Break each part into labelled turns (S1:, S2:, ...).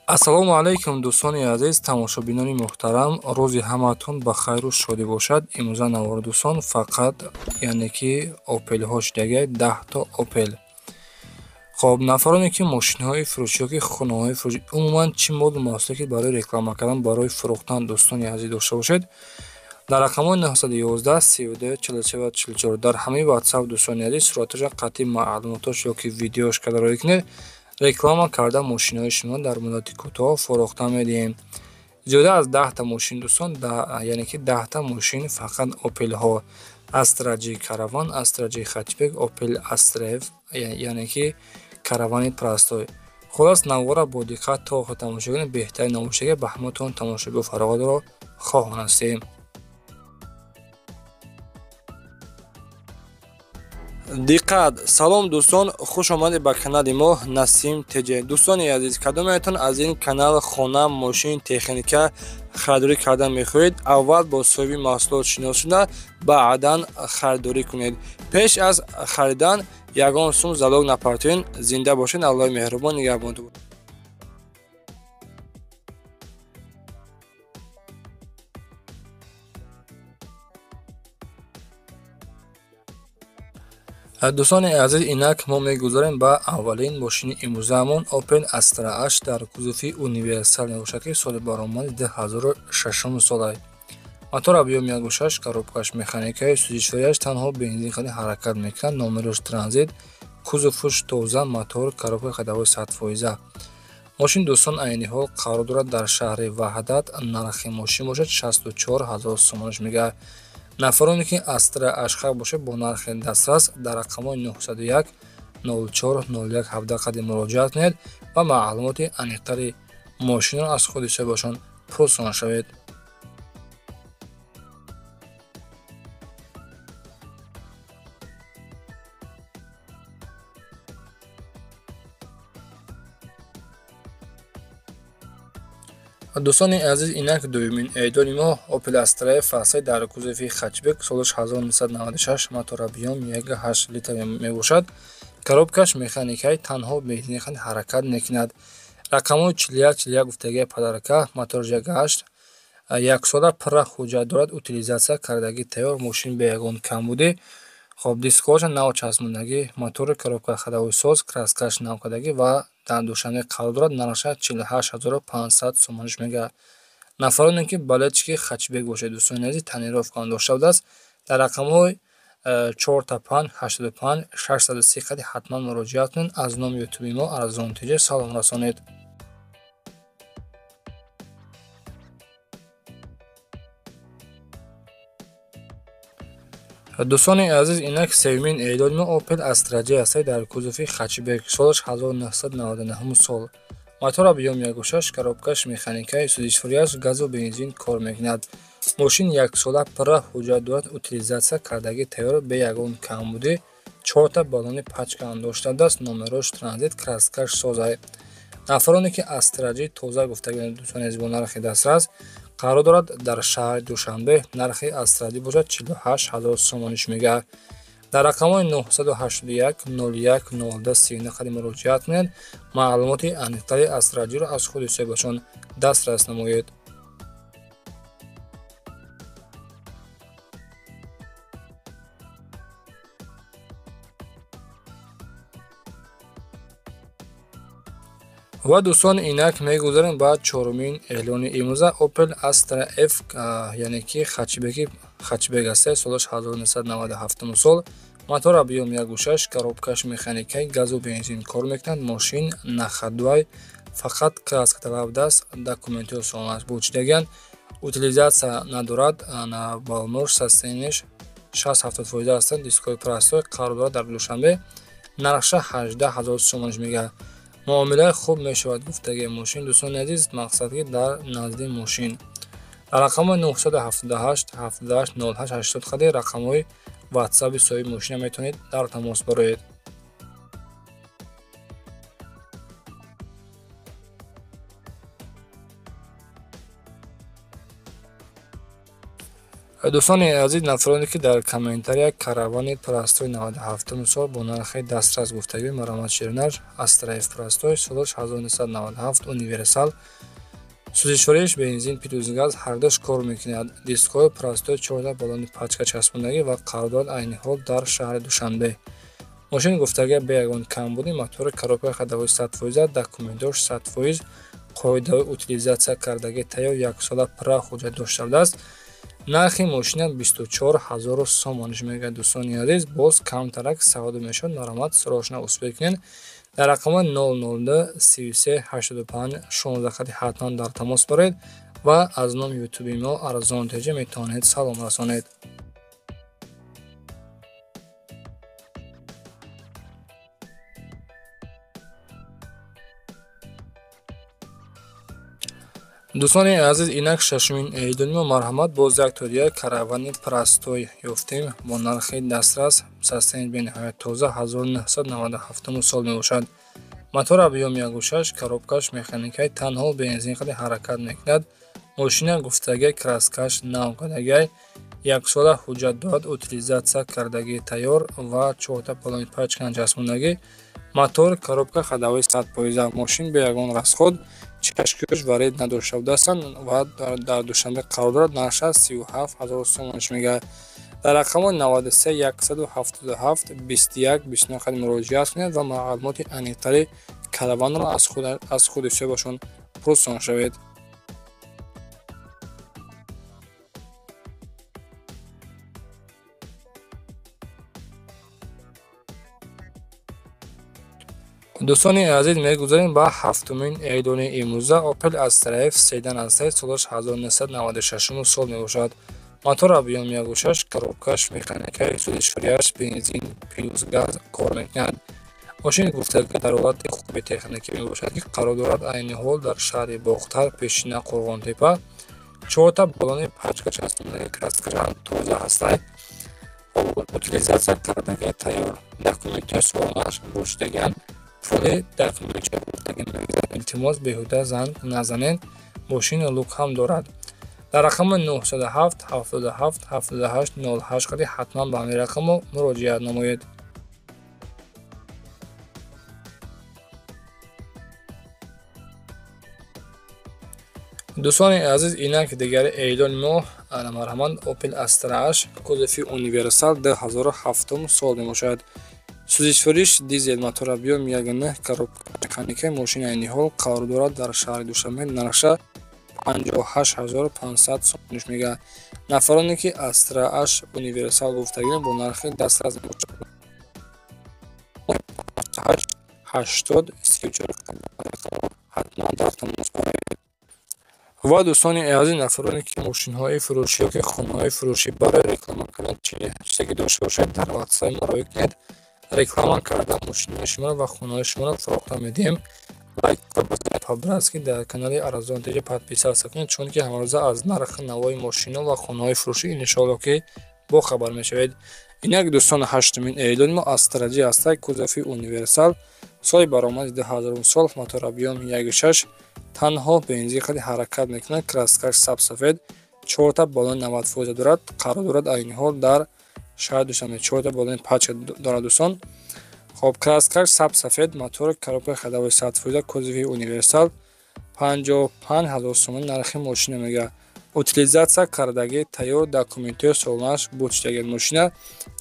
S1: Ассалому алайкум, дӯстони азиз, тамошобинони муҳтарам, рӯзи ҳамаатон ба хайру шодӣ бошад. Имрӯза навор, дӯстон, фақат яъне ки опелҳо шудагиа, 10 та опел. Хоб, нафароне ки мошинҳои фурӯшӣ ёки хонаҳои фурӯшӣ, умуман чӣ молу маҳсуле ки барои реклама кардан, барои фурӯхтан, дӯстони азиз, дошта бошед, дар рақамҳои 911 32 44 44 дар ҳамаи ватсап, дӯстони азиз, суратҳоша қатъи маълумотош ёки видеош карда роӣ кунед. Реклама карда, мошинҳои шумо дар муддати кӯтоҳ фурӯхта медиҳем. Зиёда аз 10та мошин, дӯстон, яъне ки 10та мошин, фақат опелҳо: Астра Ҷи Караван, Астра Ҷи Хэтчбек, Опел Астра Ф, яъне ки Каравани простой. Хулос, навора бо диққат то охир тамошо кунед, беҳтарин набошага. Ба ҳаматон тамошобиҳо фароғатро хоҳон ҳастем. Диққат! Салом, дӯстон, хуш омадед ба канали мо Насим ТЖ. Дӯстони азиз, кадометон аз ин канал хона, мошин, техника харидорӣ кардан мехоҳед, аввал бо соҳиби маҳсулот шинос шуда, баъдан харидорӣ кунед. Пеш аз харидан ягон сум залог напартоед. Зинда бошед, Аллоҳи меҳрубон нигаҳбонтон. Дӯстони азиз, инак мо мегузарем ба аввалин мошини имрӯзаамон. Opel Astra H дар кузови универсал мебошад, ки соли баромади 2006 сола. Мотор объём 1,6, коробкаш механикаи, сӯзишвориаш танҳо бензин қади ҳаракат мекунад, номерош транзит, кузовуш тоза, мотор, коробка ходовой 100%. Мошин, дӯстон, айни ҳол қарор дорад дар шаҳри Ваҳдат. Нархи мошин бошад 64 ҳазор сомонаш мегардад. Нафароне ки Астра H бошад, бо нархи дастрас дар рақамҳои 901 04 01 17 қади муроҷиат кунед ва маълумоти аниқтари мошинро аз худи соҳибашон пурсон шавед. Дӯстони азиз, инак дуюмин эъдони мо Opel Astra F дар кузови хэтчбек, солаш 1996, мотор объём 1,8 литр мебошад, коробкаш механикаи, танҳо бензин ҳаракат мекунад, рақамҳои 41 41 гуфтагии подарка, мотораш 1,8, яксола пурра ҳуҷҷат дорад, утилизатсия кардагӣ тайёр, мошин бе ягон камбудӣ. Хоб, дискҳояша нав часпондагӣ, мотори, коробка ходовой соз, краскаш нав кардагӣ ва дар Душанбе қарор дорад. Нархша 48 500 сомониш мегардад. Нафароне ки болельщики хэтчбек бошед, дӯстони азиз, тонировка дошта будааст, дар рақамҳои 4 5 85 630 қади ҳатман муроҷиат кунед, аз номи ютуби мо Арзон ТЖ салом расонед. Дӯстони азиз, инак сеюмин эълони мо Opel Astra J аст дар кузови хэтчбек, солаш 1999 сол, мотор объём 1,6, коробкаш механикаи, сӯзишвориаш газу бензин кор мекунад. Мошин яксола пурра ҳуҷҷат дорад, утилизатсия кардагӣ тайёр, бе ягон камбудӣ, чорта баллони пачка дошта будааст, номерош транзит, краскаш соза. Нафароне ки Astra J тоза гуфтагӣ, дӯстони азиз, бо нархи дастрас қарор дорад дар шаҳри Душанбе. Нархи Astra J бошад 48 ҳазор сомониш мегардад. Дар рақамҳои 981 01 02 39 қади муроҷиат кунед, маълумоти аниқтари Astra J-ро аз худи соҳибашон дастрас намоед. Ва, дӯстон, инак мегузарем ба чорумин эълони имрӯза. Opel Astra F, яъне ки хэтчбеки хэтчбек аст, солаш 1997 сол, мотор объём 1,6, коробкаш механикаи, газу бензин кор мекунад. Мошин на ходовой, фақат краска талаб будааст, документҳои солонаш бучидагианд, утилизатсия надорад, на баллонош состояниеш 60-70% ҳастанд, дискҳои простой, қарор дорад дар Душанбе. Нархша 18 ҳазор сомониш мегардад. Муомилаи хуб мешавад гуфтагии мошин, дӯстони азиз, мақсад ки дар назди мошин дар рақамҳои 978 78 08 80 қади рақамҳои ватсаби соҳиби мошина метавонед дар тамос бароед. Дӯстони азиз, нафароне ки дар комментария каравани простой 97 сол бо нархи дастрас гуфтагӣ, марҳамат ширинаш Астра F простой солаш 1997 универсал, сӯзишвориш бензин плюс газ ҳардуш кор мекунад. Дискҳои простой 14 баллони пачка часпондагӣ ва қарор дорад айни ҳол дар шаҳри Душанбе. Мошин гуфтагӣ бе ягон камбудӣ, мотори коробкаи ходовой 100%, документош 100%, қоидаҳои утилизатсия кардагӣ тайёр, яксола прав ҳуҷҷат дошта будааст. Нархи мошина 24 ҳазору сомониш мегӯяд. Дӯстони азиз, боз камтарак савдо мешавад, марҳамат срочно успеть кунед. Дар рақамҳои 002 33 85 16 хати ҳатман дар тамос баред ва аз номи ютуби мо Арзон ТЖ метавонед салом расонед. Дӯстони азиз, инак шашумин эълони мо. Марҳамат, боз як то дигар каравани простой ёфтем бо нархи дастрас, состояние бениҳоят тоза, 1997 сол мебошад. Мотор объём 1.6, коробкаш механикаи, танҳо бензин қади ҳаракат мекунад. Мошина гуфтагиай краскаш нав кардагиай, яксола ҳуҷҷат дорад, утилизатсия кардагӣ тайёр ва чорта баллони пачкан часпондагӣ. Мотор, коробка ходовой 100%, мошин бе ягон расход, чашкиёш варед надошта будастанд ва дар Душанбе қарор дорад. Нархаш 37 ҳазор сомониш мегӯяд. Дар рақамҳои 93 177 21 29 қадим муроҷиат кунед ва маълумоти аниқтари караванро аз худи соҳибашон пурсон шавед. Дӯстони азиз, мегузарем ба ҳафтумин эълони имрӯза. Opel Astra F седан аст, солаш 1996 сол мебошад. Мотор объём 1.6, коробкаш механикаи, сӯзишвориаш бензин плюс газ кор мекунад. Мошин гуфтагӣ дар ҳолати хуби техникӣ мебошад, ки қарор дорад айни ҳол дар шаҳри Бохтар, пешина Қурғонтепа. Чорта баллони пачка часпондагӣ, краскашам тоза ҳастанд. Утилизатсия кардагӣ тайёр, документҳои солонааш бошидагианд. Пули документҳо гуфтагӣ мегузарад. Илтимос, беҳуда занг назанед, мошин лук ҳам дорад. Дар рақами 907 77 78 08 қади ҳатман ба ҳамин рақамҳо муроҷиат намоед. Дӯстони азиз, инак дигари эълони мо. Марҳамат, Opel Astra H кузови универсал 2007 сол мебошад. Сӯзишвориш дизел, мотор объём 1.9, коробка механика. Мошин айни ҳол қарор дорад дар шаҳри Душанбе. Нархша 58500 сомониш мегӯяд. Нафароне ки Astra H универсал гуфтагӣ бо нархи дастрас мебошад. 80 34 ҳатман дар тамос баред. Ва дӯстони азиз, нафароне ки мошинҳои фурӯшӣ ё ки хонаҳои фурӯшӣ барои реклама кардан чизе ки дошта бошед, дар WhatsApp мо роҳӣ кунед. Реклама карда мошинҳои шуморо ва хонаҳои шуморо фурӯхта медиҳем. Лайк по-братски дар канали Арзон ТЖ подписаться кунед, чунки ҳамарӯза аз нархи навои мошинҳо ва хонаҳои фурӯшӣ иншоалло ки бохабар мешавед. Инак дӯстон, ҳаштумин эълони мо Astra G аст, кузови универсал, соли баромади 2000 сол, мотор объём 1.6, танҳо бензин қади ҳаракат мекунад, краскаш сабсафед, чорта баллони 90% дорад, қарор дорад айни ҳол дар шаҳри Душанбе. Чорта баллони пачка дорад дӯстон. Хоб, краскаш сабсафед, мотор, коробкаи ходовой 100%, кузови универсал, 55 ҳазор сомонӣ нархи мошина мегӯяд. Утилизатсия кардагӣ тайёр, документҳои солонааш буд шудагиад. Мошина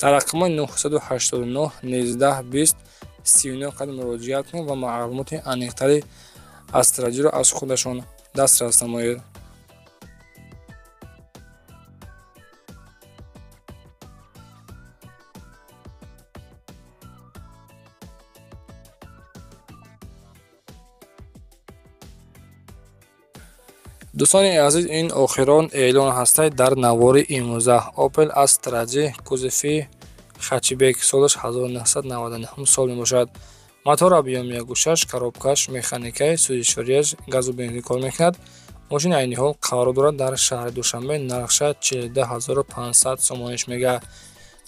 S1: дар рақамҳои 989 19 20 39 қадим муроҷиат кунед ва маълумоти аниқтари Astra G-ро аз худашон дастрас намоед. Дӯстони азиз, ин охирон эълон ҳастад дар навори имрӯза. Opel Astra G кузови хатчбек, солаш 1999 сол мебошад. Мотор объём 1.6, коробкаш механикаи, сӯзишвориаш газу бензин кор мекунад. Мошин айни ҳол қарор дорад дар шаҳри Душанбе. Нархша 42500 сомониш мегӯяд.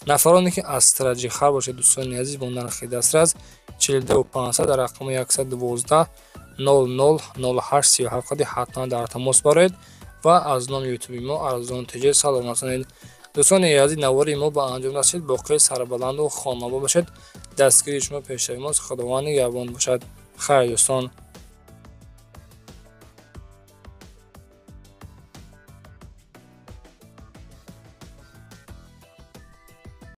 S1: Нафароне ки Astra G хар бошед, дӯстони азиз, бо нархи дастрас 42500 дар рақами 112 00 08 37 қади ҳатман дар тамос бароед Ва аз номи Ютуби мо Арзон ТЖ салом расонед. Дӯстони азиз, навори мо ба анҷом расид. Боқӣ сарбаланду хонобод бошед. Дастгирии шумо пешравии мост. Худованд нигаҳбон бошад. Хайр, дӯстон.